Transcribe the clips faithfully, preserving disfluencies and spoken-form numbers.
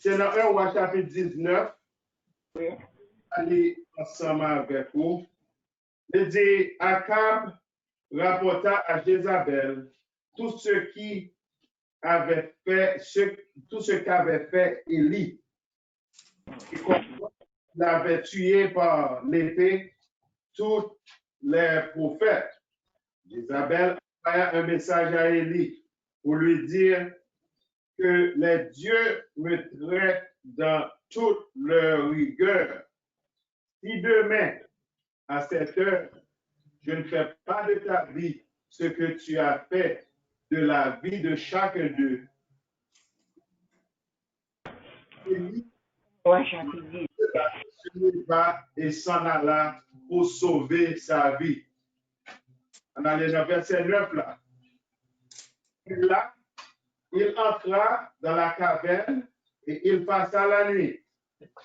Se nan en Wa chapit diznèf, wi, a li ansanm avèk ou. Li di, Akab rapporta à Jézabel tout ce qui avait fait, ce, tout ce qu'avait fait Élie, et comment il avait tué par l'épée tous les prophètes. Jézabel envoya un message à Élie pour lui dire que les dieux me traitent dans toute leur rigueur. Si demain, à cette heure, je ne fais pas de ta vie ce que tu as fait de la vie de chacun d'eux, Élie se leva et s'en alla pour sauver sa vie. Ann ale nan vèsè nèf la. Et là, il entra dans la caverne et il passa la nuit.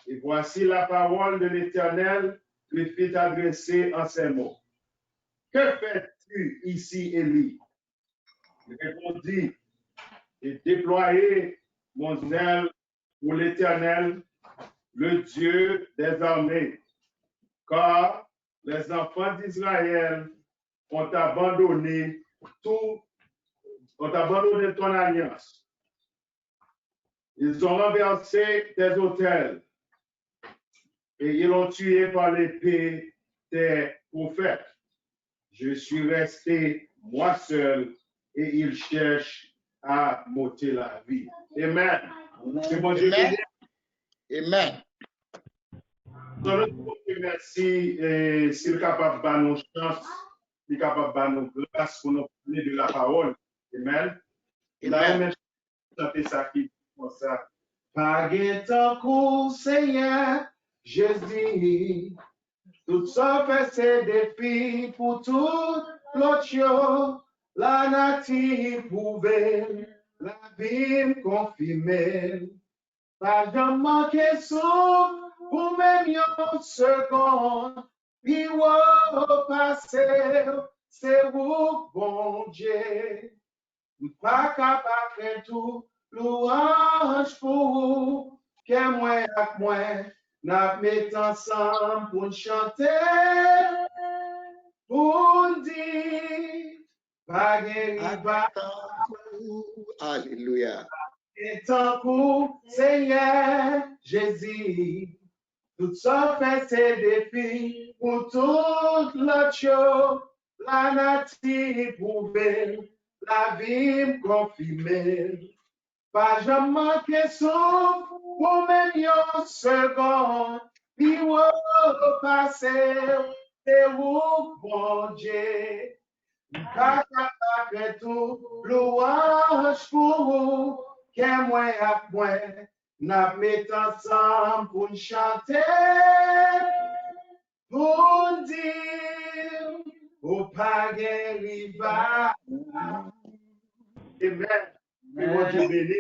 Et voici la parole de l'Éternel lui fut adressée en ces mots. Que fais-tu ici, Élie? Il répondit, J'ai déployé mon zèle pour l'Éternel, le Dieu des armées, car les enfants d'Israël ont abandonné tout, ont abandonné ton alliance. Ils ont renversé tes autels et ils ont tué par l'épée tes prophètes. Je suis resté moi seul et ils cherchent à m'ôter la vie. Amen. Ke Bondye beni. Amen. Donk, nou di Bondye mèsi, e si l kapab ba nou chans, li kapab ba nou gras pou nou pale de la parole. Amen. Amen. Chante sa ki di konsa. Pa gen tankou Senyè Jezi. Tout sa w fè se defi pou tout lòt yo. Lanati pwouve l, lavi m konfime l. Pa janm manke souf pou menm yon segonn. Pi wo pase w, se ou k Bondye. M pa ka pa krent ou, lwanj pou ou. Kè mwen ak mwen, n ap met ansanm pou n chante, pou n di, pa gen rival. Alelouya. Gen tankou Senyè Jezi. Tout sa w fè se defi pou tout lòt yo. Lanati pwouve l, lavi m konfime l. Pa janm manke souf pou menm yon segonn. Pi wo pase w, se ou k Bondye. M pa ka pa krent ou, lwanj pou ou. Kè mwen ak mwen, n ap met ansanm pou n chante, pou n di, ou pa gen rival. Amen. Ke Bondye beni.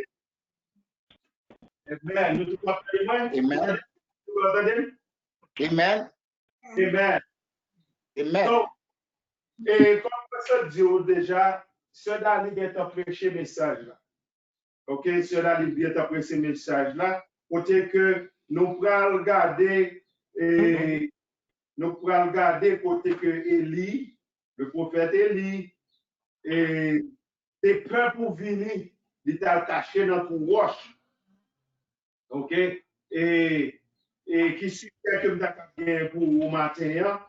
Amen. Nou tout ap tande mwen? Amen. Nou tout ap tande m? Amen. Amen. Amen. Donk, e, kòm mwen sot di w deja, sè Dani gentan preche mesaj la. Ok, sè Dani gentan preche mesaj la. Kote ke nou pral gade, e, nou pral gade kote ke Eli, le pwofèt Eli, e, te pè pou vini, li t al kache nan twou wòch. Ok? E, e ki sijè ke m ta ka genyen pou ou maten an?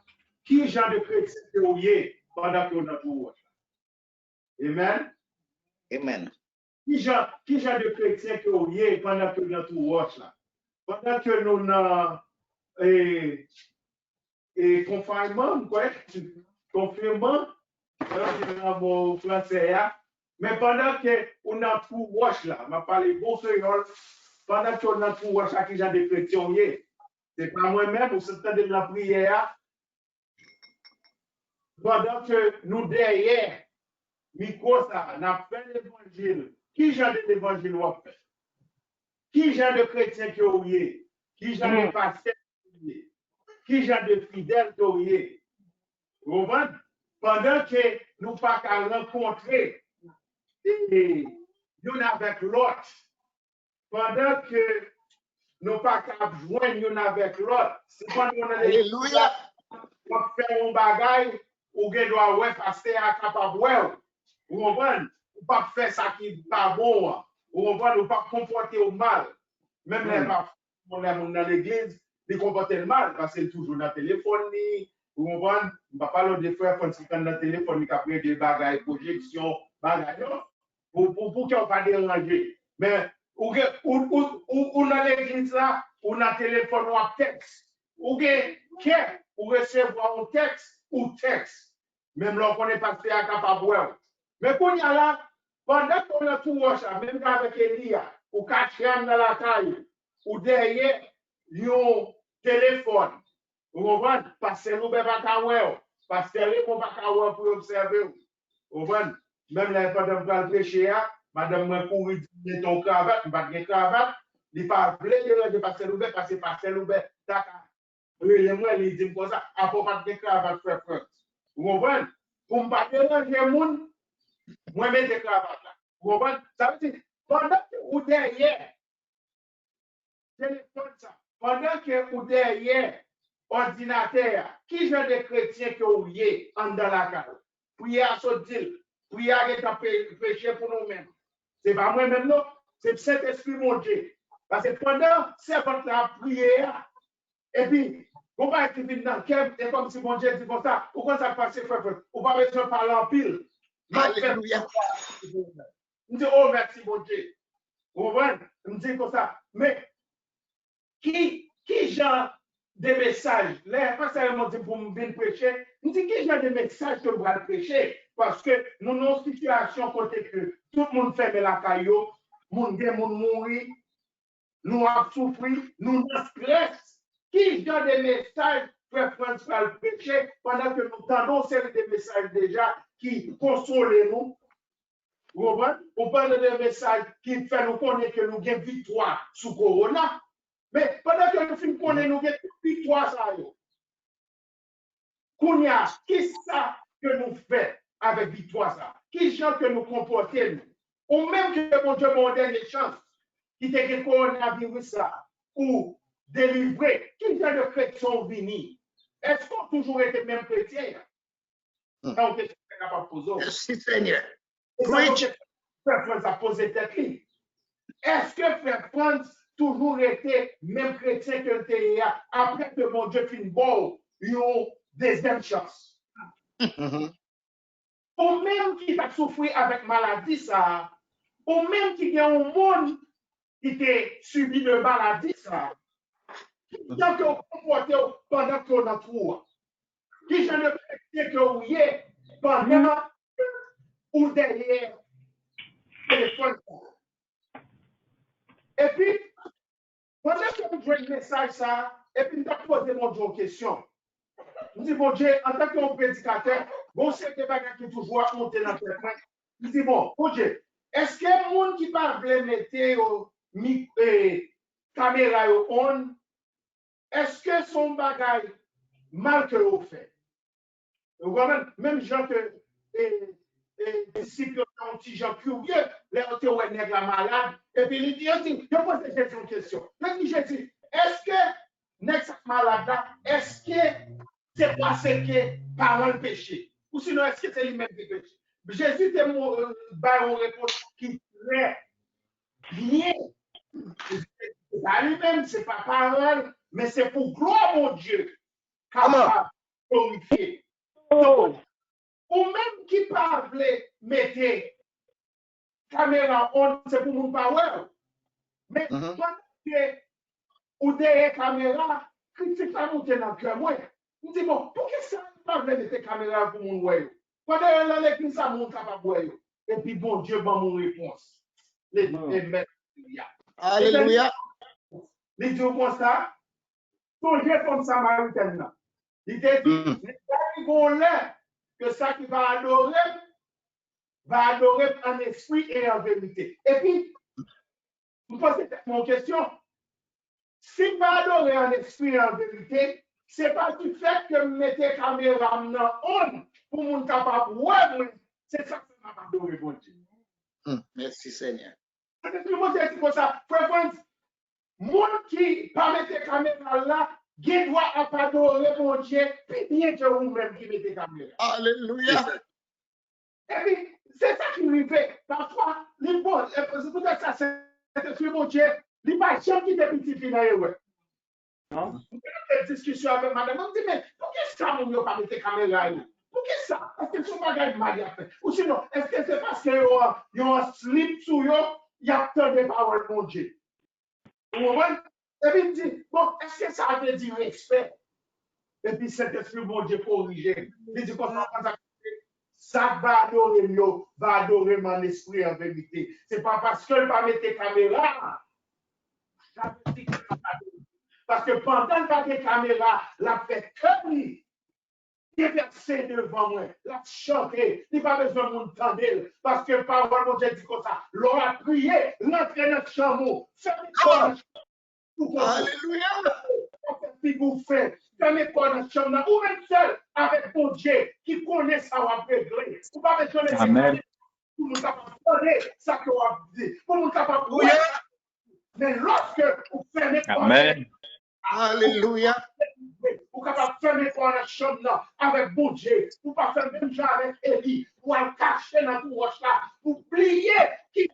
Ki jan de kretyen ke w ye pandan ke w nan twou wòch la? Amen? Amen. Ki jan, ki jan de kretyen ke w ye pandan ke w nan twou wòch la? Pandan ke nou nan, e, e, konfayman, m kwè, konfinman, nan mo fransè a. Men pandan ke ou nan twou wòch la, m ap pale bon kreyòl, pandan ke w nan twou wòch la, ki jan de kretyen w ye? Se pa mwen menm, ou sot tande m nan priyè a. Pandan ke nou dèyè mikwo sa a, n ap fè levanjil, ki jan de levanjil w ap fè? Ki jan de kretyen ke w ye? Ki jan de pastè ke w ye? Ki jan de fidèl ke w ye? Ou konprann? Pandan ke nou pa ka rankontre, e, youn avèk lòt, pandan ke nou pa ka ap jwenn youn avèk lòt. Si pandan w nan legliz la, w ap fè yon bagay, ou gen dwa wè pastè a kapab wè w. Ou konprann? Ou p ap fè sa ki pa bon an. Ou konprann? Ou p ap konpòte w mal. Menm lè pa Bon, lè moun nan legliz, li konpòte l mal, paske l toujou nan telefòn li, ou konprann? M pa pale w de frè Frantz ki konn nan telefòn li k ap regle bagay, pwojeksyon, bagay, non. Pou, pou, pou kè w pa deranje. Men, ou gen, ou, ou, ou, ou nan legliz la, ou nan telefòn, w ap tèks. Ou gen kè, ou resevwa yon tèks, ou tèks. Menm lè w konnen pastè a kapab wè w. Men kounye a la, pandan ke w nan twou wòch la, menm jan avèk Eli a, ou kache anndan lakay ou, ou dèyè yon telefòn. Ou konprann? Pastè Loubè pa ka wè w. Pastè Raymond pa ka wè w pou y obsève w. Ou konprann? Menm lè pandan m pral preche a, madanm mwen kouri di m mete yon kravat, m pa t gen kravat. Li pa vle deranje pastè Loubè, paske pastè Loubè ta ka rele mwen, li di m konsa, apa w pa t gen kravat, frè Frantz? Ou konprann? Pou m pa deranje moun, mwen mete kravat la. Ou konprann? Sa vle di, pandan ke ou dèyè telefòn sa, pandan ke ou dèyè òdinatè a, ki jan de kretyen ke ou ye anndan lakay ou? Priyè a sot di l. Priyè a gentan pe- preche pou nou menm. Se pa mwen menm non, se Sentespri Bondye. Paske pandan sèvant la ap priye a, epi gon bagay ki vin nan kè m, e kòmsi Bondye di konsa, ou konn sa k pase, frè Frantz, ou pa bezwen pale anpil. M ap fè Alelouya. M di, o, mèsi Bondye. Ou konprann? M di konsa, men ki, ki jan de mesaj, lè pastè Raymond di m pou m vin preche, m di ki jan de mesaj ke m pral preche? Paske nou nan yon sitiyasyon kote ke tout moun fèmen lakay yo, moun gen moun mouri, nou ap soufri, nou nan strès. Ki jan de mesaj frè Frantz pral preche pandan ke nou tande yon seri de mesaj deja ki konsole nou? Ou konprann? Ou pale de mesaj ki fè nou konnen ke nou gen viktwa sou kowona. Men pandan ke nou fin konnen nou gen tout viktwa sa yo, kounye a, ki sa ke nou fè avèk viktwa sa? Ki jan ke nou konpòte nou? Ou menm ke Bondye ba w dènye chans, ki te gen kowonaviris sa, ou delivre, ki jan de kretyen w vini? Èske w toujou rete menm kretyen an? Sa yon kesyon ki kapab poze w. Mèsi, Senyè. E sa Preach. Frè Frantz ap poze tèt li. Èske frè Frantz toujou rete menm kretyen ke l te ye a, apre ke Bondye fin ba w yon dezyèm chans? Mhm. Ou menm ki t ap soufri avèk maladi sa a, ou menm ki gen yon moun ki te sibi de maladi sa a, ki jan ke w konpòte w pandan ke w nan twou a? Ki jan de kretyen ke w ye pandan ou dèyè telefòn sa? Epi, pandan ke m jwenn mesaj sa, epi m t ap poze Bondye yon kesyon. M di, Bondye, antanke yon predikatè, gon seri de bagay ki toujou ap monte nan tèt mwen. M di, bon, Bondye, èske moun ki pa vle mete yo mi- e, kamera yo on, èske se yon bagay mal ke yo fè? Ou konprann? Menm jan ke e, e, disip yo te yon ti jan kirye, lè yo te wè nèg la malad, epi li di, yo di, yo poze Jezi yon kesyon. Yo di Jezi, èske nèg sa k malad la, èske se paske paran l peche? Ou sinon, èske se li menm ki peche? Jezi te mo- bay yon repons ki trè byen. Se pa li menm, se pa paran l, men se pou glwa Bondye kapab glorifye. Donk, ou menm ki pa vle mete kamera on, se pou moun pa wè w. Men pandan ke ou dèyè kamera, kritik la monte nan kè mwen. M di, bon, poukisa yo pa vle mete kamera yo pou moun wè yo? Pandan yo nan legliz la, moun kapab wè yo. Epi Bondye ban m yon repons. Alelouya. Alelouya. Li di w konsa, sonje fanm Samaritèn nan. Li te di, men va rive yon lè ke sa ki va adore m, va adore m an espri e an verite. Epi, m poze tèt mwen yon kesyon. Si m va adore an espri e an verite, se pa di fèt ke m mete kamera m nan on pou moun kapab wè mwen, se sa k fè m ap adore Bondye. Hmm, mèsi, Senyè. Sentespri Bondye di konsa, frè Frantz, moun ki pa mete kamera l la, gen dwa ap adore Bondye pi byen ke ou menm ki mete kamera. Alelouya. Epi, se sa ki rive. Pafwa, li bon, e, se poutèt sa, Sentespri Bondye, li pa janm kite pitit li nan erè. Mwen te nan diskisyon avèk madanm mwen, m di, men poukisa moun yo pa mete kamera yo? Poukisa? Èske se yon bagay mal y ap fè? Ou sinon, èske se paske yo, yo an slip sou yo, y ap tande pawòl Bondye? Ou konprann? Epi m di, bon, èske sa vle di respè? Epi Sentespri Bondye korije m. Li di konsa, konsa, sa k va adore m yo, va adore m an espri, an verite. Se pa paske l pa mete kamera. Sa vle di ke l pa adore m. Paske pandan l pa gen kamera, l ap fè kè li devèse devan mwen. L ap chante. Li pa bezwen moun tande l. Paske pawòl Bondye di konsa, lè w ap priye, rantre nan chanm ou. Fèmen kò w nan chanm ou. Pou konnen. Alelouya. Fè figi w fen. Fèmen kò w nan chanm nan. Ou menm sèl avèk Bondye ki konnen sa w ap regle. Ou pa bezwen mete kamera pou moun kapab tande sa ke w ap di. Pou moun kapab wè. Men lòske ou fèmen kò w nan Amèn. Alelouya. Ou kapab fèmen kò w nan chanm nan avèk Bondye. Ou pa fè menm jan avèk Eli. Ou al kache nan twou wòch la. Ou bliye ki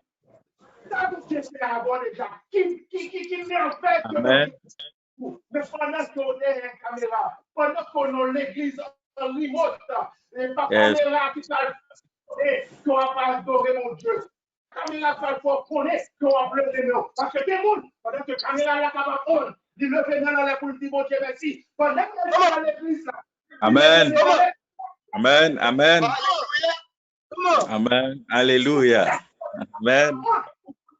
sa Bondye fè avè w deja. Ki, ki, ki, ki mèvèy ke Amèn. Bondye fè pou ou. Men pandan ke w dèyè kamera, pandan ke w nan legliz an remot, e pa kamera ki pral montre ke w ap adore Bondye. Kamera pral fè w konnen ke w ap leve men w. Paske gen moun, pandan ke kamera la kapab on, li leve men l anlè pou l di Bondye mèsi. Pandan ke l nan legliz la, Amèn. li leve men l Amèn. Amèn. Alelouya. Amèn. Alelouya. Amèn.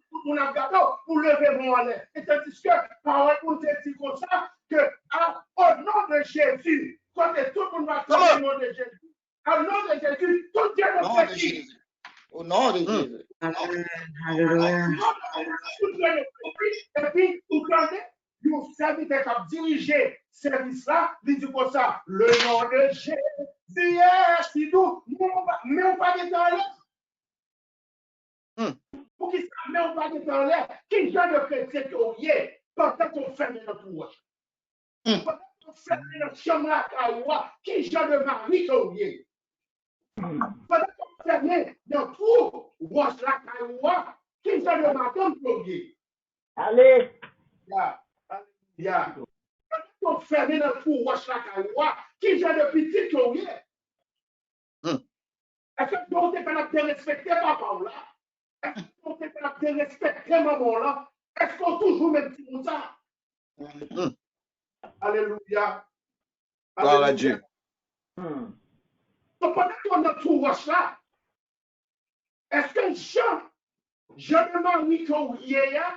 Tout moun ap gade w, ou leve men w anlè. E tandiske pawòl Bondye di konsa ke a, o non de Jezi, kote tout moun va tande non de Jezi. A non de Jezi, tout dye Nom de fléchi. Jésus. Au nom de Jésus. Amèn. Alelouya. Tout dye fléchi. Epi, ou tande, yon sèvitè k ap dirije sèvis la, li di konsa, le nom de Jésus est si doux. Men w pa, men w pa gen tan anlè. Hmm. Poukisa men w pa gen tan anlè? Ki jan de kretyen ke w ye pandan ke w fèmen nan twou wòch? Hmm. Pandan ke w fèmen nan chanm lakay ou a, ki jan de mari ke w ye? Pandan ke w fèmen nan twou wòch lakay ou a, ki jan de madanm ke w ye? Ale. Ya, ya. Pandan ke w fèmen nan twou wòch lakay ou a, ki jan de pitit ke w ye? Hmm. Èske w te konn ap derespekte papa w la? Èske w te konn ap derespekte manman w la? Èske w toujou menm timoun sa? Hmm. Alelouya. Gloire à Dieu. Donk, pandan ke w nan twou wòch la, èske jan, jan de mari ke w ye a,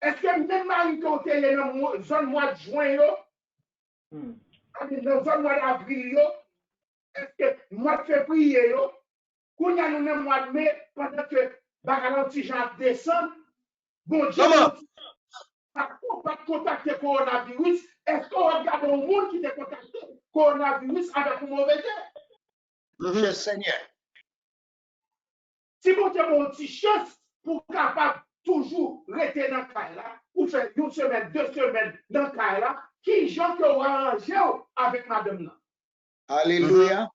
èske menm mari ke w te ye nan mwa, zòn mwa jen yo, ann di nan zòn mwa davril yo, èske mwa fevriye yo, kounye a nou nan mwa me, pandan ke bagay la yon ti jan ap desann, Bondye pa t kontakte kowonaviris, èske w ap gade yon moun ki te kontakte kowonaviris avèk yon move tèt? Monchè Senyè. Si Bondye ba w yon ti chans pou w kapab toujou rete nan kay la, ou fè yon semèn, de semèn nan kay la, ki jan ke w aranje w avèk madanm nan? Alelouya.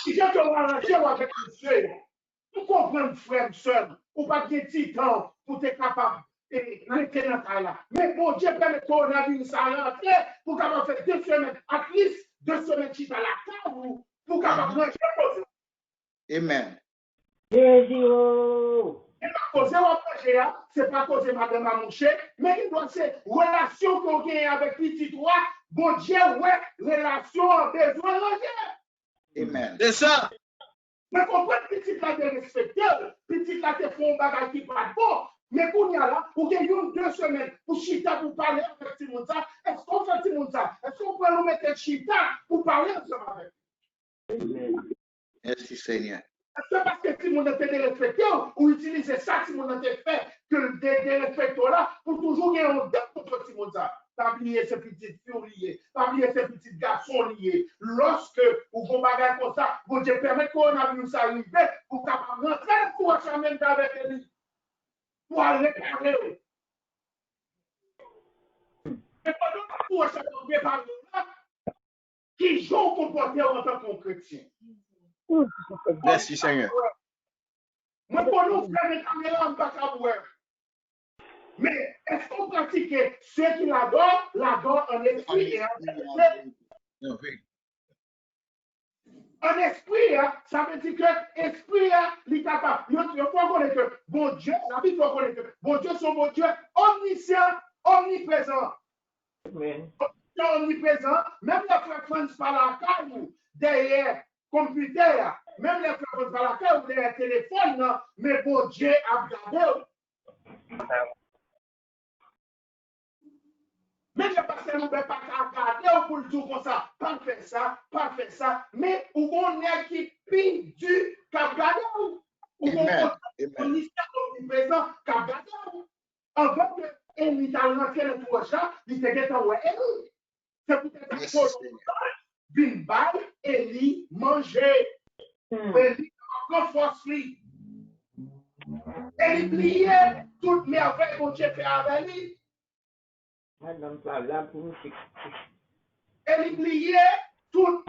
Ki jan ke w aranje w avèk mesye yo? M konprann frè m, sè m, ou pa t gen ti tan pou te kapab e, rete nan kay la. Men Bondye pèmèt kowonaviris sa rantre pou w kapab fè de semèn, at least de semèn chita lakay ou, pou w kapab ranje koze. Amen. Jezi o! E pa koze w ap ranje a, se pa koze madanm a mouche, men gen dwa se relasyon ke w genyen avèk pitit ou a, Bondye wè relasyon an bezwen ranje. Amen. Se sa. Men konprann pitit la derespekte w, pitit la te fè yon bagay ki pa t bon, men kounye a la, ou gen youn, de semèn pou chita pou pale avèk timoun sa, èske w fè timoun sa, èske w pran l ou mete l chita pou pale ansanm avèk li? Mèsi Senyè. Èske paske timoun nan te derespekte w, ou itilize sa timoun nan te fè ke l de, derespekte w la pou toujou gen yon dan kont timoun sa? Pa bliye se pitit fi w li ye, pa bliye se pitit gason w li ye. Lòske ou gon bagay konsa, Bondye pèmèt kowonaviris sa rive pou w kapab rantre nan twou wòch la menm jan avèk Eli. Pou al repare w. antouwaj sa yo prepare w la, kijan w konpòte w antanke yon kretyen? Mèsi Senyè. Mwen konnen w fèmen kamera, m pa ka wè. Men, èske w pratike ce qu'il adore, l'adore en esprit et en vérité? An espri a, sa vle di ke espri a, li kapab. Yo, yo fè w konnen ke Bondye, Labib fè w konnen ke Bondye se yon Bondye omnisyan, omniprezan. Amen. Omnisyan, omniprezan, menm lè frè Frantz pa lakay ou, dèyè konpitè a, menm lè frè Frantz pa lakay ou, dèyè telefòn nan, men Bondye ap gade w. Menm jan pastè Loubè pa ka gade w pou l di w konsa, pa fè sa, pa fè sa, men ou gon nèg ki pi di k ap gade w. Ou gon Amen. Amen. Omnisyan, omniprezan k ap gade w. Anvan ke Eli t al rantre nan tou wòch la, li te gentan wè Eli. Se poutèt sa Mèsi kolon Senyè. yo vin bay Eli manje. Eli pran fòs li. Eli bliye tout mèvèy Bondye fè avè li. Madanm sa la pou misye. Eli bliye tout.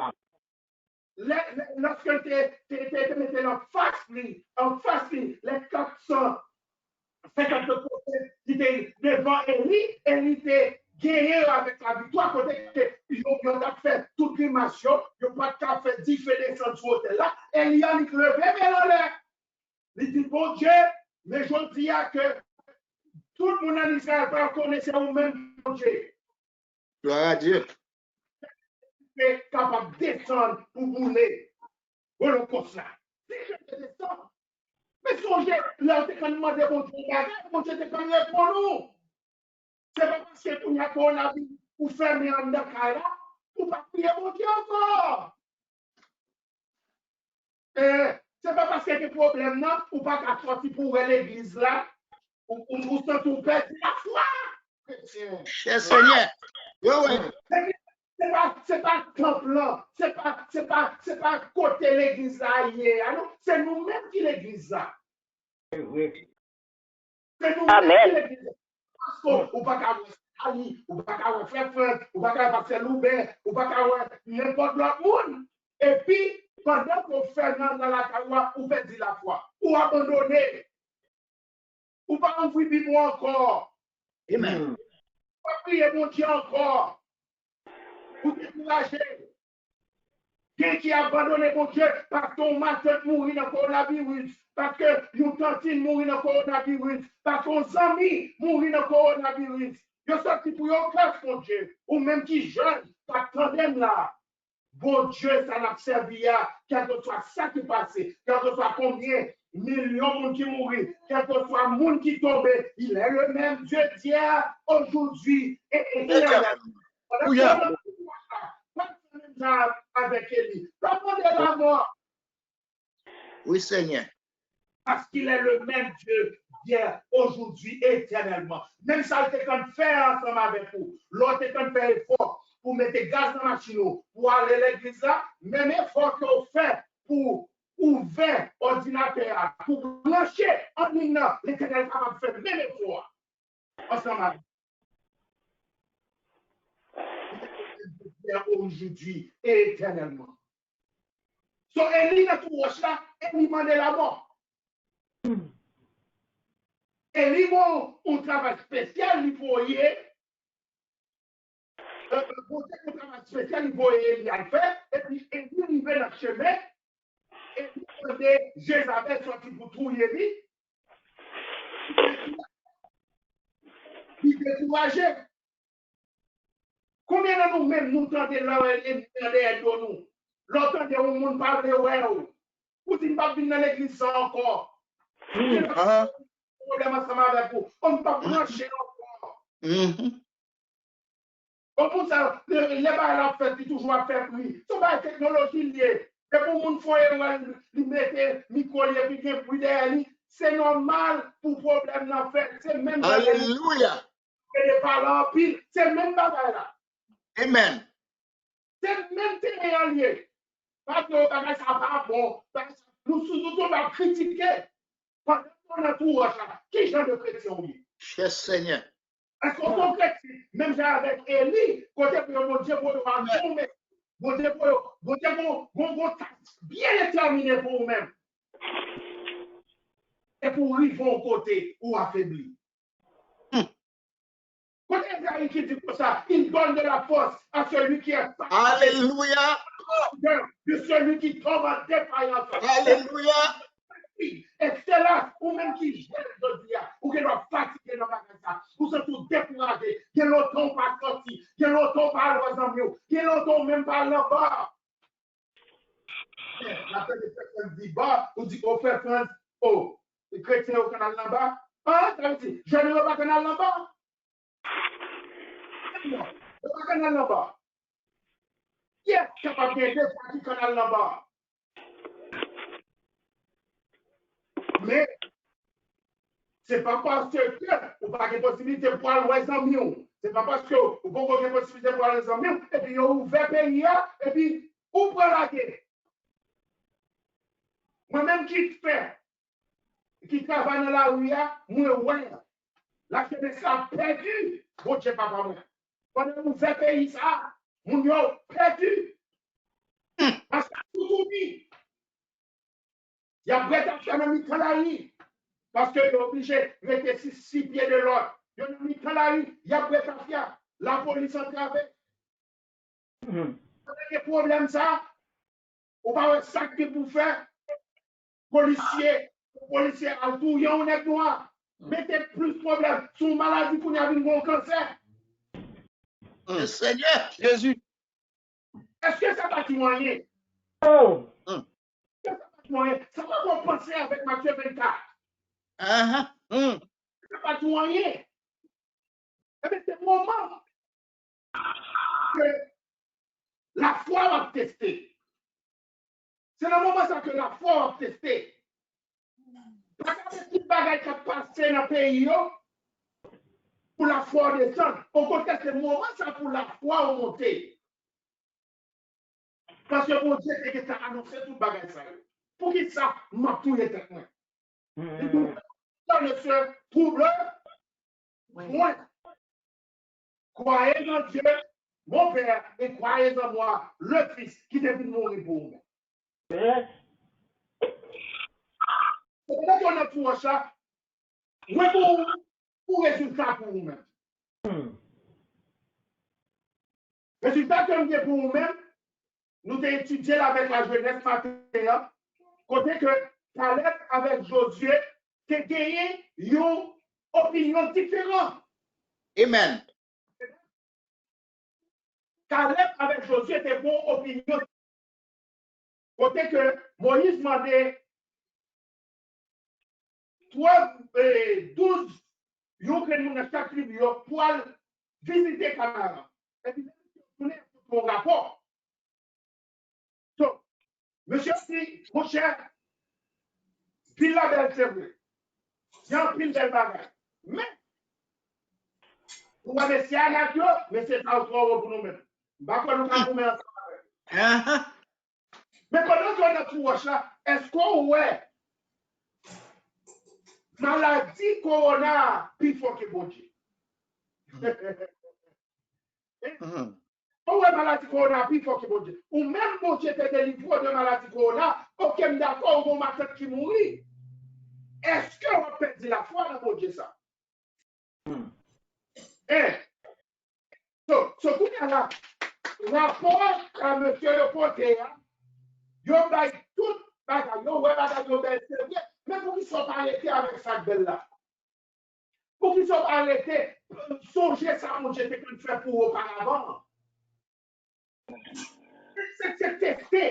Lè, lè, lòske l te, te, te, te mete l anfas li, anfas li, lè kat san senkant pwofèt ki te devan Eli, Eli te genyen yo avèk laviktwa, kote ke yo, yo t ap fè tout grimas yo, yo pa t ka fè dife desann sou otèl la. Eli annik leve men l anlè. Li di, Bondye, men jodi a ke tout moun ann Izrayèl pral konnen se ou menm Bondye. Gloire à Dieu. Te kapab desann pou boule olokòs la. Si Jezi te desann, men sonje, lè w te konn mande Bondye yon bagay, Bondye te konn reponn ou. Se pa paske kounye a kowonaviris ou fèmen anndan kay la, ou pa priye Bondye ankò. E se pa paske gen pwoblèm nan, ou pa ka sòti pou w wè legliz la, ou, ou, ou santi w pèdi lafwa. Kretyen. Chè Senyè. Yo wè. Se pa, se pa tanp lan, se pa, se pa, se pa kote legliz la ye a, non. Se nou menm ki legliz la. Se vre. Se nou menm ki legliz la. Paske ou pa ka wè Sali, ou pa ka wè frè Frantz, ou pa ka wè pastè Louben, ou pa ka wè nenpòt lòt moun. Epi, pandan ke w fèmen anndan lakay ou a, ou pèdi lafwa. Ou abandone. Ou pa ouvri Bib ou ankò. Amen. Ou pa priye Bondye ankò. Ou dekouraje. Gen ki abandone Bondye paske yon matant mouri nan kowonaviris, paske yon tantin mouri nan kowonaviris, paske yon zanmi mouri nan kowonaviris. Yo sòti pou yo klas Bondye. Ou menm ki jèn, k ap tande m la. Bondye sa n ap sèvi a, kèlkeswa sa ki pase, kèlkeswa konbyen milyon moun ki mouri, kèlkeswa moun ki tonbe, il est le même Dieu d'hier, aujourd'hui et éternellement. Pandan ke w nan tou wòch la, pa fè menm jan avèk Eli. Pa mande lamò. Wi, Senyè. Parce qu'il est le même Dieu hier, aujourd'hui, éternellement. Menm sa l te konn fè ansanm avèk ou, lè w te konn fè efò pou mete gaz nan machin ou, pou ale legliz la, menm efò ke w fè pou ouvè òdinatè a, pou branche an liy nan, Letènèl kapab fè menm efò a ansanm avèk ou. Aujourd'hui et éternellement. So, Eli nan tou wòch la, Eli mande lamò. Eli gon yon travay espesyal li voye. Bondye gon travay espesyal li voye Eli al fè. Epi Eli rive nan chemen. Eli mande Jezabèl sòti pou touye li. Li dekouraje. Konbyen nan nou menm nou tande lè w enmi an dèyè do nou? Lè w tande yon moun pa vle wè w, ou di m p ap vin nan legliz sa ankò. Pwoblèm ansanm avèk ou. Ou m p ap branche ankò. Bon, moun sa, lè bagay la ap fèt, li toujou ap fè bri. Se yon bagay teknoloji l ye. Depi yon moun fè yon erè, li mete mikwo li epi gen bri dèyè li, se nòmal pou pwoblèm nan fèt. Se menm bagay la. Alelouya. Pede pale anpil, se menm bagay la. Amen. Se menm teren an l ye. Pa di yo bagay sa pa bon. Bagay sa, nou sou nou tonbe ap kritike. Pandan nou nan tou wòch la, ki jan de kretyen ou ye? Chè Senyè. Èske w se yon kretyen, menm jan avèk Eli, kote pou yo Bondye voye w al tonbe? Bondye voye w, Bondye gon, gon, gon tach byen detèmine pou ou menm. E pou w rive yon kote ou afebli. Kote Ezayi ki di konsa, il donne de la force à celui qui est fatigué. Alelouya. De, de celui qui tombe en défaillance. Alelouya. E se la, ou menm ki jèn jodi a, ou gen dwa fatige nan bagay sa. Ou santi w dekouraje. Gen lontan ou pa sòti. Gen lontan ou pa al wè zanmi w. Gen lontan ou menm pa al nan ba. N ap tande frè Frans di ba, ou di, o frè Frans, o, kretyen yo konn al nan ba? An, sa vle di, jèn yo pa konn al nan ba? Yo pa konn al nan ba. Kiyès kapab gen de fwa ki konn al nan ba? Men, se pa paske ou pa gen posibilite pou al wè zanmi w. Se pa paske ou poko gen posibilite pou al wè zanmi w, epi yo ouvè peyi a, epi ou pran lage. Mwen menm ki fè, ki travay nan lari a, mwen wè lajenès la pèdi Bondye papa mwen. Pandan nou fè peyi sa, moun yo pèdi. Paske toutouni, y ap bwè tafya nan mitan lari. Paske yo oblije rete si, si pye de lòt. Yo nan mitan lari, y ap bwè tafya. Lapolis antrave. Pandan gen pwoblèm sa, ou pa wè sa k gen pou fè? Polisye, polisye al touye yon nèg nwa. Mete plis pwoblèm. Se yon maladi kounye a vin gen yon kansè. Senyè Jezi. Èske sa pa di w anyen? Èske sa pa di w anyen? Sa pa fè w panse avèk Matye vennkat? Sa pa di w anyen? Ebyen, se moman ke lafwa w ap teste. Se nan moman sa ke lafwa w ap teste. Pa gade tout bagay k ap pase nan peyi yo pou lafwa w desann. Okontrè, se moman sa pou lafwa w monte. Paske Bondye te gentan anonse tout bagay sa yo. Poukisa m ap touye tèt mwen? Li di, Mesye, twouble mwen. Croyez en Dieu, mon Père, et croyez en moi, le Fils, ki te vin mouri pou ou menm. Sepandan ke w nan tou wòch la, mwen pou, pou rezilta pou ou menm. Rezilta ke m gen pou ou menm, nou te etidye l avèk lajenès maten an, kote ke Kalèb avèk Jozye te genyen yon opinyon diferan. Amen. Kalèb avèk Jozye te gen yon opinyon. Kote ke Moyiz mande twèv, eh, douz, yon grenn moun nan chak tribi yo pou al vizite Kanaran. Epi, lè misye tounen, yo pote yon rapò. So, mesye di, monchè, vil la bèl, se vre. Gen anpil bèl bagay. Men, ou wè mesye Anak yo, mesye sa yo twò wo pou nou menm. M pa kwè nou ka goumen ansanm avèk yo. Men pandan ke w nan tou wòch la, èske w wè maladi kowona a pi fò ke Bondye? Ou wè maladi kowona a pi fò ke Bondye. Ou menm Bondye te delivre w de maladi kowona, oke, m dakò, ou gen yon matant ki mouri. Èske w ap pèdi lafwa nan Bondye sa? Eh, so, so kounye a la, rapò a mesye yo pote a, yo bay tout bagay, yo wè bagay yo bèl, se vre, men poukisa w pa rete avèk sa k bèl la? Poukisa w pa rete, eh, sonje sa Bondye te konn fè pou ou oparavan? Se, se teste.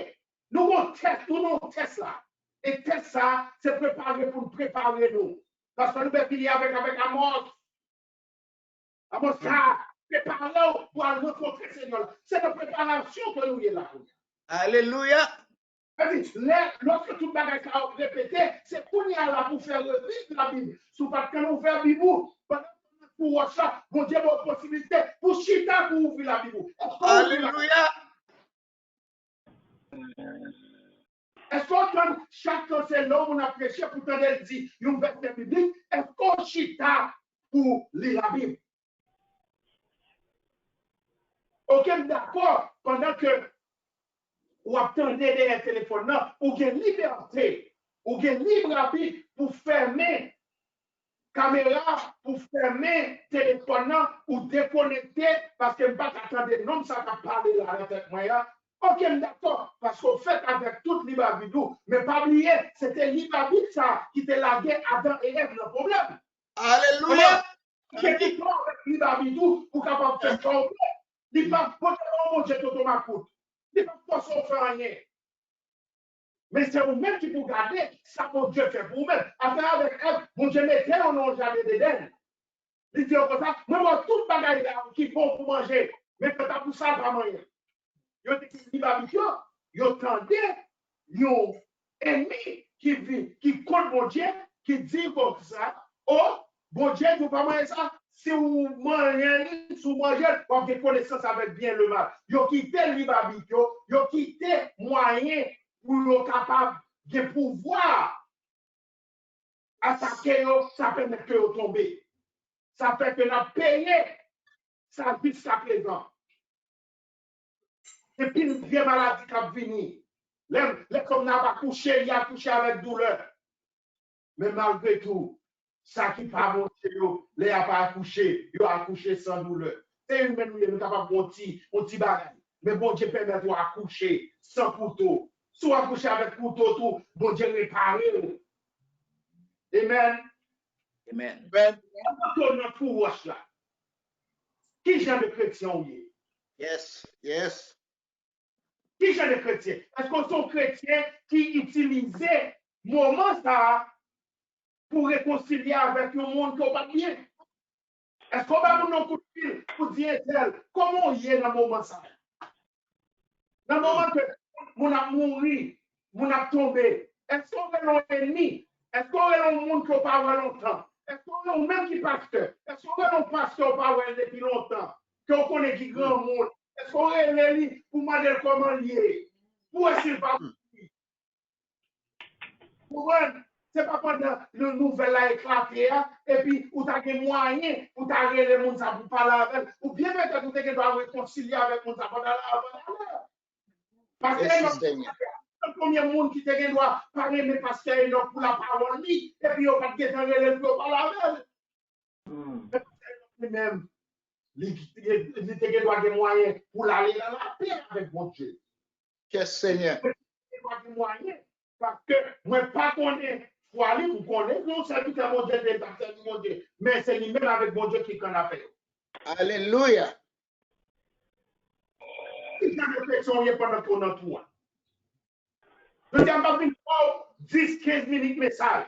Nou gon tès, nou nan yon tès la. E tès sa, se prepare pou n prepare nou. Paske nou bezwen fini avèk, avèk Amòs. Amòs sa, prepare w pou al rankontre Senyè la. Se nan preparasyon ke nou ye la kounye a. Alelouya. Sa di, lè, lòske tout bagay sa yo repete, se kounye a la pou fè reviv Labib. Si w pa t konn ouvè Bib ou, pandan w tou wòch la, Bondye ba w posibilite pou chita pou ouvri Labib ou. Èske w ouvri Labib? Alelouya. Èske w tann chak tan se lè yon moun ap preche pou tande l di yon vèsè biblik? Èske w chita pou li Labib? Oke, m dakò, pandan ke w ap tande dèyè telefòn nan, ou gen libète, ou gen lib abit pou fèmen kamera, pou fèmen telefòn nan, ou dekonekte, paske m pa ka tande nonm sa k ap pale la nan tèt mwen an. Oke, m dakò, paske w fèt avèk tout lib abit ou, men pa bliye, se te lib abit sa ki te lage Adan e Èv nan pwoblèm. Alelouya! Ou gen ki pran avèk lib abit ou pou kapab fè sa w vle. Li p ap pote yon Bondye toto makout. Li p ap fòse w fè anyen. Men se ou menm ki pou gade sa Bondye fè pou ou menm. Adan avèk Èv, Bondye mete yo nan yon jaden Edenn. Li di yo konsa, mwen ba w tout bagay la ki bon pou manje, men kanta pou sa, pa manyen. Yo te gen lib abit yo, yo tande yon enmi ki vin, ki kont Bondye, ki di konsa, o, Bondye di w pa manyen sa, si w manyen li, si w manje l, w ap gen konesans avèk byen le mal. Yo kite lib abit yo, yo kite mwayen pou yo kapab gen pouvwa atake yo, sa pèmèt ke yo tonbe. Sa fè ke n ap peye sa jiskaprezan. Gen pil vye maladi k ap vini. Lè, lè fanm nan ap akouche, li akouche avèk doulè. Men malgre tou, sa ki pa Bondye yo, lè y ap akouche, yo akouche san doulè. Se imen nou ye, nou kapab gen yon ti, yon ti bagay. Men Bondye pèmèt ou akouche san kouto. Si w akouche avèk kouto tou, Bondye repare w. Amen. Amen. Pandan ke w nan twou wòch la, ki jan de kretyen w ye? Yes, yes. Ki jan de kretyen? Èske w se yon kretyen ki itilize moman sa a pou rekonsilye avèk yon moun ke w pa t byen? Èske w bay moun nan kout fil pou di entèl, kòman w ye nan moman sa a? Nan moman ke moun ap mouri, moun ap tonbe, èske w rele yon enmi? Èske w rele yon moun ke w pa wè lontan? Èske w rele yon menm ki pastè? Èske w rele yon pastè w pa wè l depi lontan, ke w konnen ki granmoun? Èske w rele li pou mande l kòman l ye? Pou wè si l pa mouri? Konprann? Se pa pandan nouvèl la eklate a, epi ou ta gen mwayen pou ta rele moun sa pou pale avè l. Oubyen petèt ou te gen dwa rekonsilye avèk moun sa pandan l avan l alè. Pastè Enòk se premye moun ki te gen dwa pa renmen pastè Enòk pou lapawòl li, epi yo pa t gentan rele l pou yo pale avè l. Men pastè Enòk li menm, li, li te gen dwa gen mwayen pou l ale nan lapè avèk Bondye. Kè Senyè. Li te gen dwa gen mwayen. Paske mwen pa konnen fwa li, m konnen se yon sèvitè Bondye, li t ap sèvi Bondye. Men se li menm avèk Bondye ki k annafè yo. Alelouya. Ki jan de kretyen w ye pandan ke w nan twou a? Jodi a, m p ap vin ba w dis, kenz minit mesaj.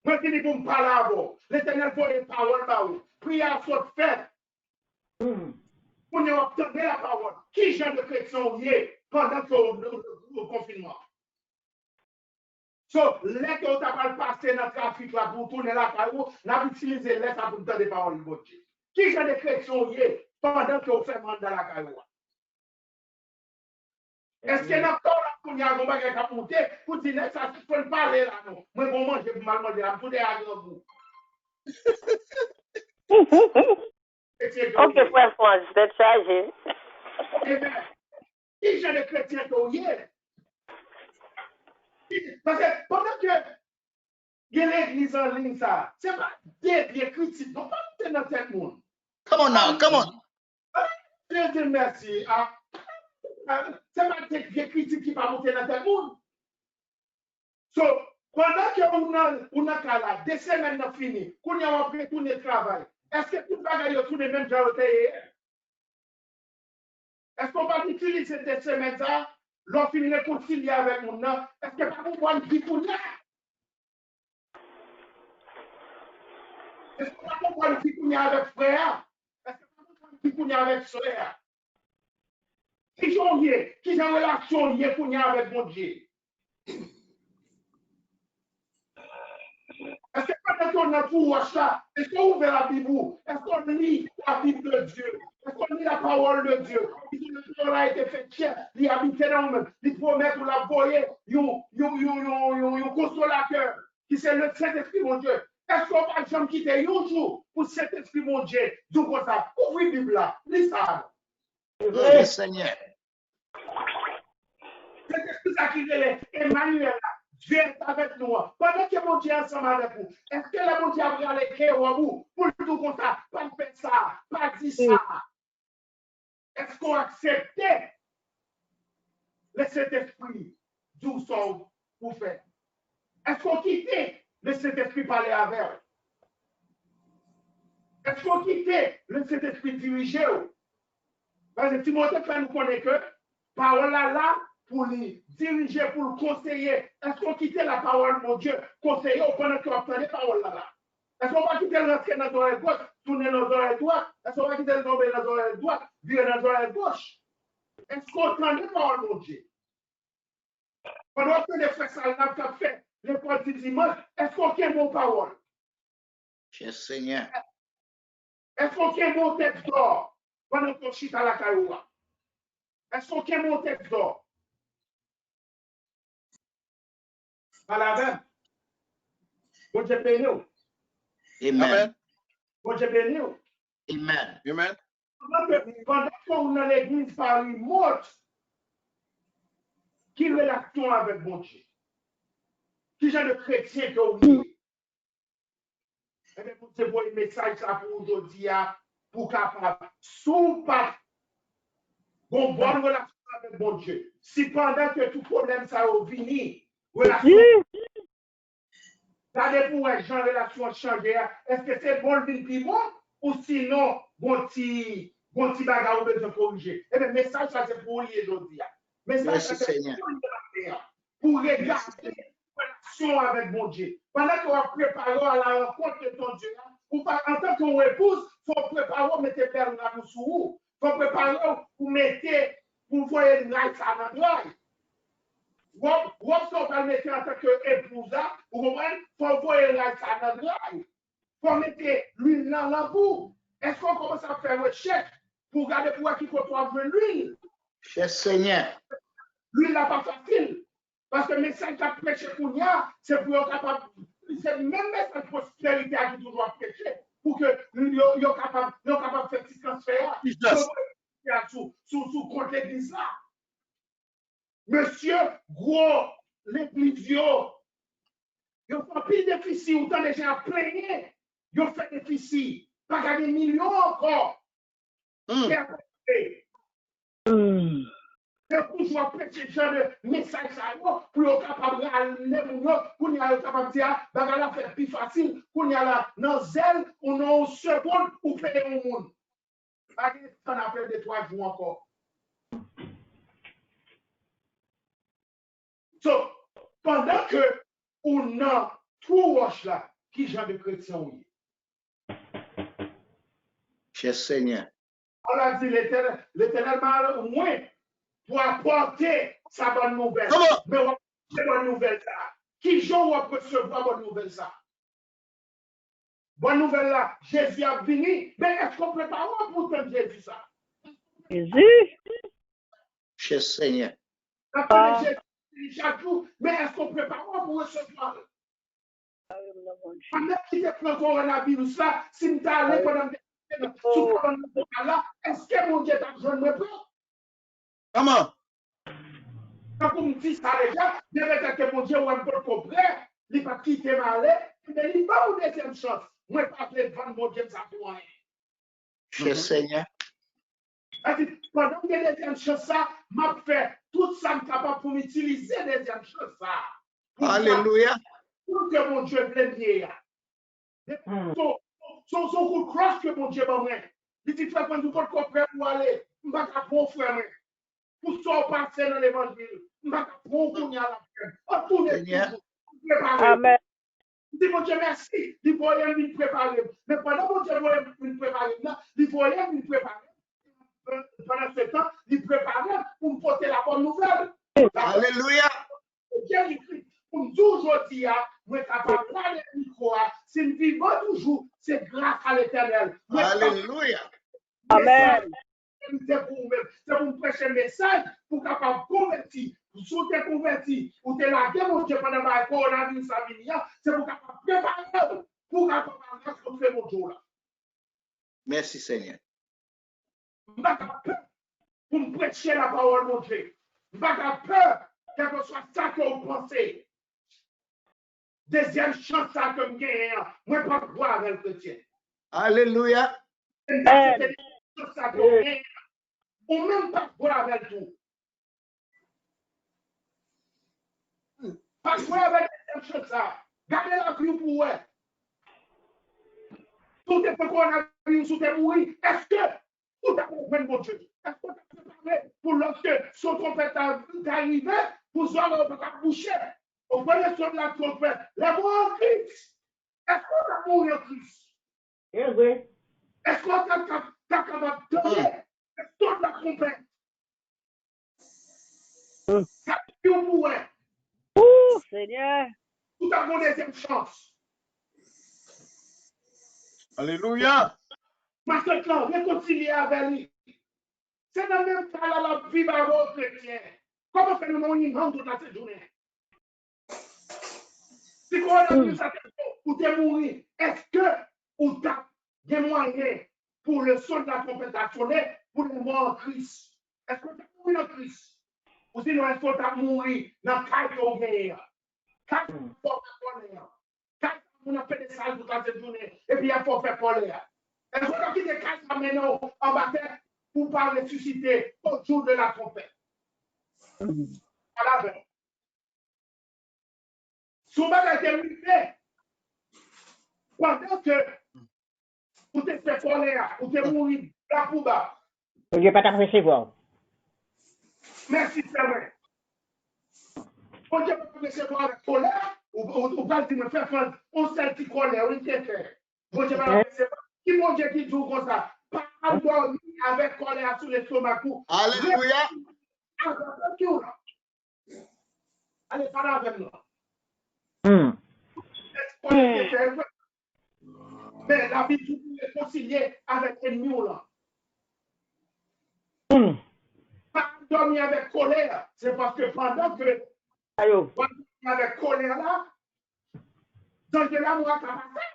Mwen vini pou m pale avè w. Letènèl voye pawòl ba ou. Priyè a sot fèt. Kounye a w ap tande lapawòl. Ki jan de kretyen w ye pandan ke w nan konfinman? So, lè ke w ta pral pase nan trafik la pou w tounen lakay ou, n ap itilize lè sa pou n tande pawòl Bondye. Ki jan de kretyen w ye pandan ke w fèmen anndan lakay ou a? Èske nan kò w la kounye a gon bagay k ap moute pou di nèg sa sispann pale la non? Mwen gon manje pou m al manje la, m tou dèyè a grangou. Ok, frè Frans, tèt chaje. Amen. Ki jan de kretyen ke w ye? Paske pandan ke gen legliz an liy sa, se pa de vye kritik non, pa moute nan tèt moun. Come on now, come on. Bondye di mèsi. Se pa de vye kritik ki pa moute nan tèt moun. So, pandan ke ou nan, ou nan kay la, de semèn nan fini, kounye a w ap retounen travay. Èske tout bagay yo tounen menm jan yo te ye? Èske w pa t itilize de semèn sa a, lè w fin rekonsilye avèk moun nan, èske pa konprann ki kounye a? Èske pa konprann ki kounye a avèk frè a? Èske pa konprann ki kounye a avèk sè a? Ki jan w ye? Ki jan relasyon w ye kounye a avèk Bondye? Èske pandan ke w nan twou wòch la, èske w ouvè Labib ou? Èske w li Labib de Dye? Èske w li la parole de Dieu? Ki di le Verbe a été fait chair, li abite nan ou menm. Li pwomèt ou l ap voye yon, yon, yon, yon, yon, yon konsolatè, ki se le Sentespri Bondye. Èske w pa janm kite yon jou pou Sentespri Bondye di w konsa, ouvri Bib la, li sa a non? Wi, Senyè. Sentespri sa ki rele Emmanuel la, Dieu est avec nous an. Pandan ke Bondye ansanm avèk ou, èske lè Bondye ap rale ke wòb ou, pou l di w konsa, pa fè sa, pa di sa? Èske w aksepte Lesentespri di w sa w pou fè? Èske w kite Lesentespri pale avè w? Èske w kite Lesentespri dirije w? Paske Timote fè nou konnen ke pawòl la la pou li dirije, pou l konseye. Èske w kite lapawòl Bondye konseye w pandan ke w ap tande pawòl la la? Èske w pa kite l rantre nan zòrèy goch, tounen nan zòrèy dwat? Èske w pa kite l tonbe nan zòrèy dwat, vire nan zòrèy goch? Èske w tande pawòl Bondye? Pandan w ap tande frè Salnab k ap fè lekòl di dimanch, èske w kenbe yon pawòl? Yes, Senyè. Èske w kenbe yon tèks dò pandan ke w chita lakay ou a? Èske w kenbe yon tèks dò? Pale avè m. Bondye beni w. Amen. Bondye beni w. Amen. Amen. Pandan ke, pandan ke w nan legliz pa remot, ki relasyon avèk Bondye? Ki jan de kretyen ke w ye? Ebyen, Bondye voye mesaj sa pou ou jodi a, pou w kapab, si w pa gon bòn relasyon avèk Bondye, si pandan ke tout pwoblèm sa yo vini, relasyon, gade pou w wè jan relasyon an chanje a, èske se bon l vin pi bon, ou sinon, gon ti, gon ti bagay ou bezwen korije? Ebyen, mesaj sa se pou ou li ye jodi a. Mesaj sa se pou ou li ye maten an. Pou regade relasyon avèk Bondye. Pandan ke w ap prepare w à la rencontre de ton Dieu a, ou pa, antanke yon epouz, fò w prepare w mete bèl rad ou sou ou. Fò w prepare w pou mete, pou voye rad sa nan dray. Wòb, wòb sa w pral mete antanke epouz la, ou konprann? Fò w voye rad sa nan dray. Fò w mete lwil nan lanp ou. Èske w kòmanse ap fè rechèch pou w gade pou w wè ki kote w ap jwenn lwil? Yes, Senyè. Lwil la pa fasil. Paske mesaj k ap preche kounye a, se pou yo kapab, se menm mesaj pwosperite a ki toujou ap preche, pou ke yo, yo kapab, yo kapab fè ti transfè a. Yo voye a sou, sou, sou kont legliz la. Mesye, gwo legliz yo, yo fè anpil defisi, ou tande jan y ap plenyen, yo fè defisi, pa ka gen milyon ankò. Kè kontan. Yo toujou ap preche jan de mesaj sa yo pou yo kapab rale moun yo. Kounye a yo kapab di, a, bagay la fèt pi fasil. Kounye a la, nan zèl, ou nan yon segonn, ou peye yon moun. Pa gen tan n ap pèdi de twa jou ankò. So, pandan ke ou nan twou wòch la, ki jan de kretyen ou ye? Chè Senyè. Ala di Letènèl, Letènèl mande mwen pou apòte sa bòn nouvèl. Men w ap preche bòn nouvèl sa. Ki jan w ap resevwa bòn nouvèl sa? Bòn nouvèl la, Jezi ap vini. Men èske w prepare w pou tann Jezi sa? Jezi. Chè Senyè. N ap tande Jezi vini chak jou, men èske w prepare w pou resevwa l? Pandan ki te pran kowonaviris la, si m t ale pandan m te sou kabann lopital la, èske Bondye t ap jwenn mwen prè? Kòman? Tankou m di sa deja, men petèt ke Bondye wè m potko prè, li pa t kite m ale, men li ban m yon dezyèm chans. Mwen pa vle vann Bondye m sa pou anyen. Chè Senyè. Sa di, pandan m gen dezyèm chans sa, m ap fè tout sa m kapab pou m itilize dezyèm chans sa. Alelouya. Pou ke Bondye vle m ye a. So, so, so kout kros ke Bondye ban mwen. Li di, frè mwen, nou potko prè pou ale. M pa ka pran w, frè mwen. Pou sa w pase nan levanjil, m pa ka pran w kounye a la, frè m. An tounen toujou. Prepare. Amèn. M di Bondye mèsi, li voye m vin prepare m. Men pandan Bondye voye m vin prepare m nan, li voye m vin prepare m. Pandan se tan, li prepare m pou m pote la bòn nouvèl. Alelouya. Jezikri, pou m di w jodi a, mwen kapab rale mikwo a, si m vivan toujou, se gras a Letènèl. Alelouya. Amèn. Se pou ou menm. Se pou m preche mesaj pou w kapab konvèti. Si w te konvèti, ou te lage Bondye pandan bagay kowonaviris la vini an, se pou w kapab prepare w pou w kapab al rankontre Bondye w la. Mèsi, Senyè. M pa ka pè. pou m preche lapawòl Bondye. M pa ka pè, kèlkeswa sa ke w panse. Dezyèm chans sa ke m genyen an, mwen p ap jwe avè l, kretyen. Alelouya. M pa aksepte dezyèm chans sa ke w genyen an. Ou menm p ap jwe avè l tou. Pa jwe avè dezyèm chans sa. Gade lavi w pou w wè. Si w te pran kowonaviris, si w te mouri, èske ou ta pral jwenn Bondye? Èske w ta prepare pou lòske son twonpèt la ta rive, pou zòrèy ou pa ta bouche? Ou premye son de la twonpèt, lè mò an Kris. Èske w ta mouri an Kris? E vre. Èske w ta, ta, ta kapab tande son de la twonpèt? Sa di w pou wè. Ou, Senyè. Ou ta gon dezyèm chans. Alelouya. Matant lan, rekonsilye avè li. Se nan menm ka la l ap viv avè w, kretyen. Kòman fè nou nan yon imam tout la sent jounen? Si kowonaviris la te pran w, ou te mouri, èske ou t ap gen mwayen pou le son de la twonpèt la sonnen pou lè mò an Kris? Èske w t ap mouri nan Kris? Ou sinon, èske w t ap mouri nan kay ke w genyen an? Kay sa fè w fè kòlè a. Kay sa moun ap pede sal tout la sent jounen, epi y ap fè w fè kòlè a. Èske w t ap kite kay sa mennen w anba tè pou w pa resisite au jour de la trompette? Pale avè m. Si yon bagay te rive, pandan ke ou te fè kòlè a, ou te mouri bla pou ba. Bondye pa t ap resevwa w. Mèsi, sè mwen. Bondye pa t ap resevwa w avèk kòlè a, ou, ou, ou pral di mwen, fè Frantz, yon sèl ti kòlè, wi, m te fè. Bondye pa t ap resevwa. Ki Bondye ki di w konsa? Pa al dòmi avèk kòlè a sou lestomak ou. Alelouya. Avèk kè w la. Ale pale avè m non. Hmm. Men Labib di pou rekonsilye avèk ènmi w lan. Hmm. Pa dòmi avèk kòlè. Se paske pandan ke Ayo. w ap dòmi avèk kòlè la, danje lanmò a ka pase.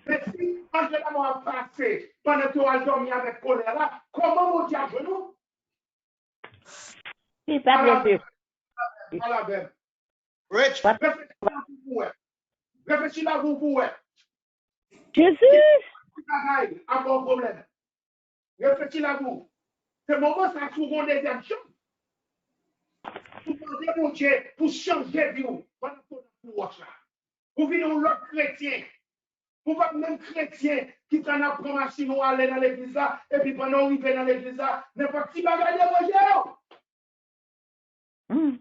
Men si danje lanmò a pase pandan ke w al dòmi avèk kòlè la, kòman Bondye ap jwenn ou? Li p ap resevwa. Pale avè m. Rich. Reflechi lavi w pou wè. Reflechi lavi w pou wè. Jezi. Ki bagay ap ba w pwoblèm? Reflechi lavi w. Se moman sa si w gon dezyèm chans. Ou mande Bondye pou chanje vi w pandan w sou wòch la. Ou vin yon lòt kretyen. Ou pa menm kretyen ki konn ap pran machin ou ale nan legliz la, epi pandan w rive nan legliz la, nenpòt ti bagay deranje w. Hmm.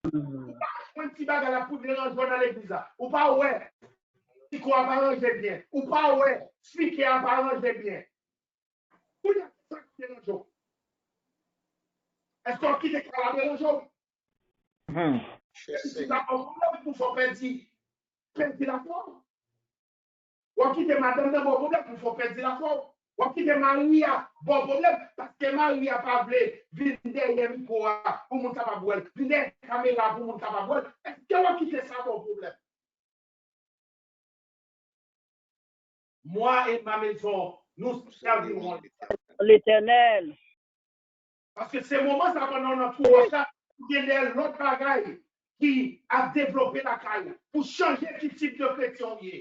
Ou pa jwenn ti bagay la pou deranje w nan legliz la. Ou pa wè tikò a pa ranje byen. Ou pa wè spikè a pa ranje byen. Kounye a, sa ki deranje w? Èske w ap kite kay la deranje w? Hmm. Èske w ap pran pwoblèm pou fè w pèdi, pèdi lafwa w? W ap kite madanm nan ba w pwoblèm pou fè w pèdi lafwa w. W ap kite mari a ba w pwoblèm paske mari a pa vle vin dèyè mikwo a pou moun kapab wè l, vin dèyè kamera pou moun kapab wè l. Èske w ap kite sa ba w pwoblèm? Moi et ma maison, nous servirons l'Éternel. Letènèl. Paske se moman sa pandan w nan twou wòch la, ou gen de lòt bagay ki ap devlope lakay ou. Pou chanje ki tip de kretyen w ye.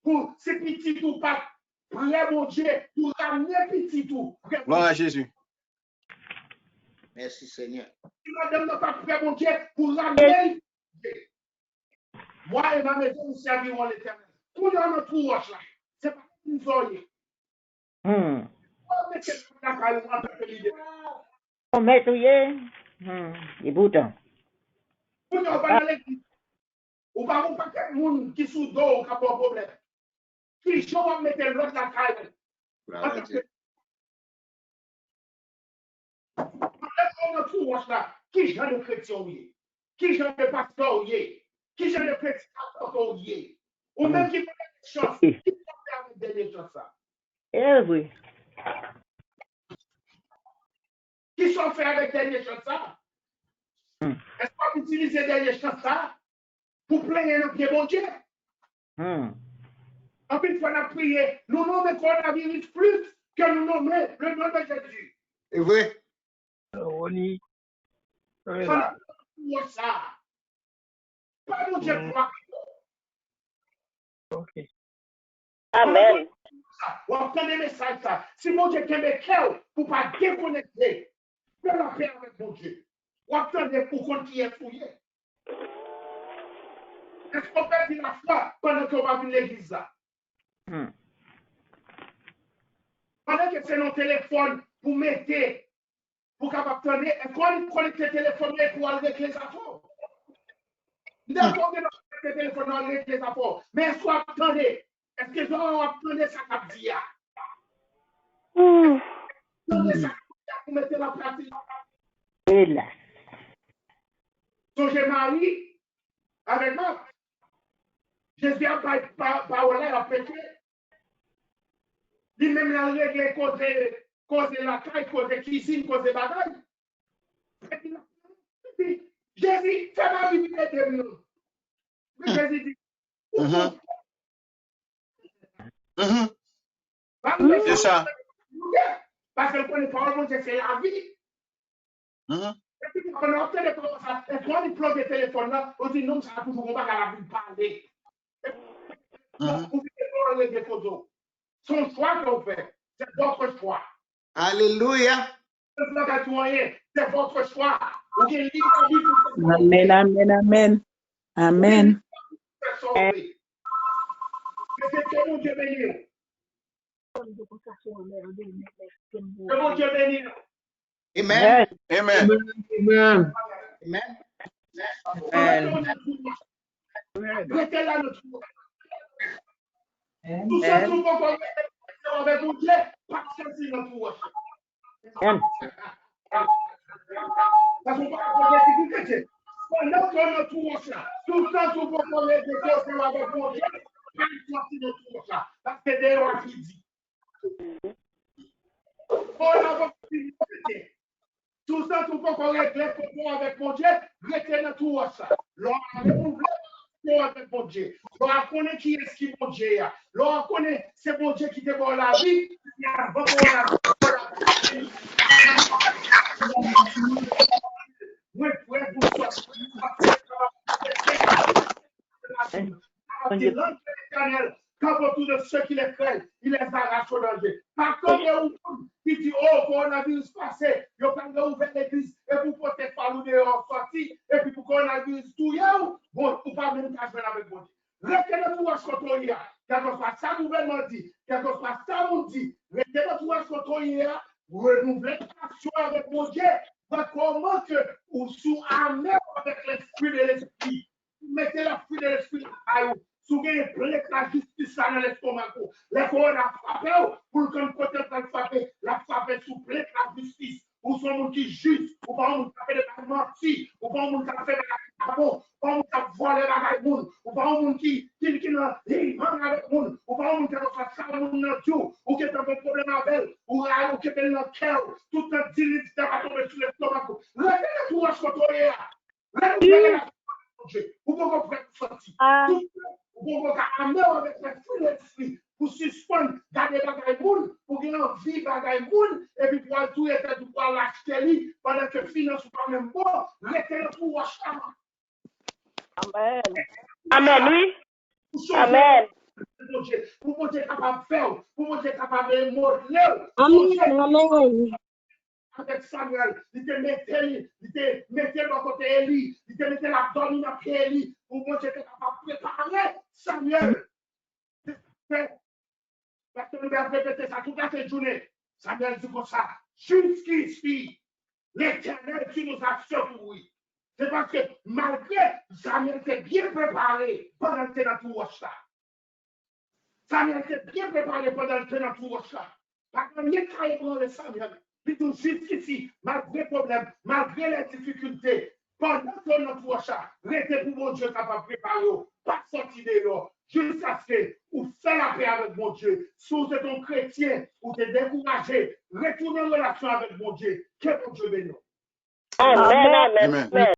Pou si pitit ou pa t prè Bondye, pou ramne pitit ou prè Bondye. Glwa a Jezi. Mèsi, Senyè. Si madanm nan pa t prè Bondye, pou ramne li prè Bondye. Moi et ma maison, nous servirons l'Éternel. Kounye a nan twou wòch la, se pa moun sa w ye. Hmm. Ou mete lòd lakay ou antanke lidè. Ou mèt ou ye. Hmm. E poutan. Kounye a ou pa nan legliz. Ou pa gon pakèt moun ki sou do w k ap ba w pwoblèm. Ki jan w ap mete lòd lakay ou? Glwa a Dye. Pandan ke w nan twou wòch la, ki jan de kretyen w ye? Ki jan de pastè w ye? Ki jan de predikatè w ye? Ou menm ki pa gen chans, ki sa w fè avèk dènye chans sa? E vre. Ki sa w fè avèk dènye chans sa? Hmm. Èske w ap itilize dènye chans sa pou plenyen nan pye Bondye? Hmm. Anpil fwa n ap priye, nou nonmen kowonaviris plis que nous nommons le nom de Jésus. Se vre. Roni. Sa nou wè sa. Pa Bondye vwa. Ok. Amen. W ap tande mesaj sa. Si Bondye kenbe kè w pou pa dekonekte, fè lapè avèk Bondye. W ap tande pou konn kiyès ou ye. Èske w pèdi lafwa pandan ke w pa vin legliz la? Hmm. Pandan ke se nan telefòn pou mete, pou kapab tande, èske w konekte telefòn nan epi w al regle zafè w? M dakò w gen dwa konekte telefòn nan al regle zafè w, men èske w ap tande? Èske jan w ap tande sa k ap di a? Tande sa k ap di a pou mete l an pratik. Elas. Sonje Mari avèk Mat. Jezi ap bay pa- pawòl la, l ap preche. Li menm l al regle koze, koze lakay, koze kizin, koze bagay. Epi l ap di, Jezi, fè mari m ede m non. Men Jezi di, Mhm. Mhm. Pawòl Bondye Se sa. Paske l konnen pawòl Bondye se lavi. Mhm. Epi pandan w ap tande pawòl sa, e lè w plonje telefòn nan, ou di nonm sa a toujou gon bagay l ap vin pale. Mhm. Ou vin pawòl regle koze w. Se yon chwa ke w fè. Se votre choix. Alelouya. Mwen pa ka di w anyen. Se votre choix. Ou gen lib abitre pou fè sa w Amèn, amèn, amèn. Amèn. fè sa w vle. Mesye, ke Bondye beni w. Ke Bondye beni w. Amen. Amen. Amen. Amen. Rete nan tou wòch. Rete la nan tou wòch. Tou sa tou poko rete avèk Bondye, pa soti nan tou wòch. Paske w pa ka pwofetize Bondye. Pandan ke w nan tou wòch la, tou sa tou poko rete koze w avèk Bondye, pa soti nan tou wòch la. Paske deyò a pi di. Bon, la, bon, pi di. Tou sa tou poko regle koze w avèk Bondye, rete nan tou wòch la. Lè w a renouvle koze w avèk Bondye, lè w a konnen kiyès ki Bondye a, lè w a konnen se Bondye ki te ba w lavi, ki avan ba w lavi, mwen prè pou sòti. Di, l'ange de l'Éternel campe autour de ceux qui le craignent, il les arrache au danger. Pa kanpe yon moun ki di, oh, kowonaviris pase, yo pral reouvè legliz, epi w pote fal ou deyò, w sòti, epi pou kowonaviris touye w, bon, ou pa menm ka jwenn avèk Bondye. Rete nan tou wòch kote w ye a. Kèlkeswa sa gouvènman di, kèlkeswa sa moun di, rete nan tou wòch kote w ye a, renouvle relasyon avèk Bondye, wè kòman ke ou sou ame w avèk lespri de lespri. Mete lespri de lespri lakay ou. Si w genyen plent lajistis la nan lestomak ou, lè kowona frape w, pou l konn kote l pral frape, l ap frape sou plent lajistis. Ou se yon moun ki jis, ou pa yon moun k ap fè bagay manti, ou pa yon moun k ap fè bagay ki pa bon, ou pa yon moun k ap vòlè bagay moun, ou pa yon moun ki, ki, ki nan limann avèk moun, ou pa yon moun kèlkeswa sa moun nan di w, ou gentan gen pwoblèm avè l, ou rayi, ou kenbe l nan kè w, tout tan di li di sa pa tonbe sou lestomak ou. Rete nan tou wòch kote w ye a. Lè nou fè relasyon avèk Bondye, ou poko prè pou sòti. Ou poko ka ame w avèk lespri lespri pou sispann gade bagay moun, pou gen anvi bagay moun, epi pou al touye tèt ou, pou al achte li, pandan ke finans ou pa menm bon, rete nan tou wòch la. Amèn, wi. Amèn. Bondye, pou Bondye kapab fè w, pou Bondye kapab modle w. Amèn, amèn. Avèk Samyèl, li te mete li, li te mete l bò kote Eli, li te mete l ap dòmi nan pye Eli, pou Bondye te kapab prepare Samyèl. Paske nou ap repete sa tout lasenjounen. Samyèl di konsa, jusqu'ici, l'Éternel, tu nous as secourus. Se paske malgre Samyèl te byen prepare pandan l te nan tou wòch la. Samyèl te byen prepare pandan l te nan tou wòch la. Pa gen anyen k ka ebranle Samyèl. Li di w, jusqu'ici, malgre pwoblèm, malgre les difficultés, pandan ke w nan tou wòch la, rete pou Bondye kapab prepare w. Pa sòti deyò, jiskaske ou fè lapè avèk Bondye. Si w se te yon kretyen, ou te dekouraje, retounen an relasyon avèk Bondye. Ke Bondye beni w. Amèn, amèn, amèn.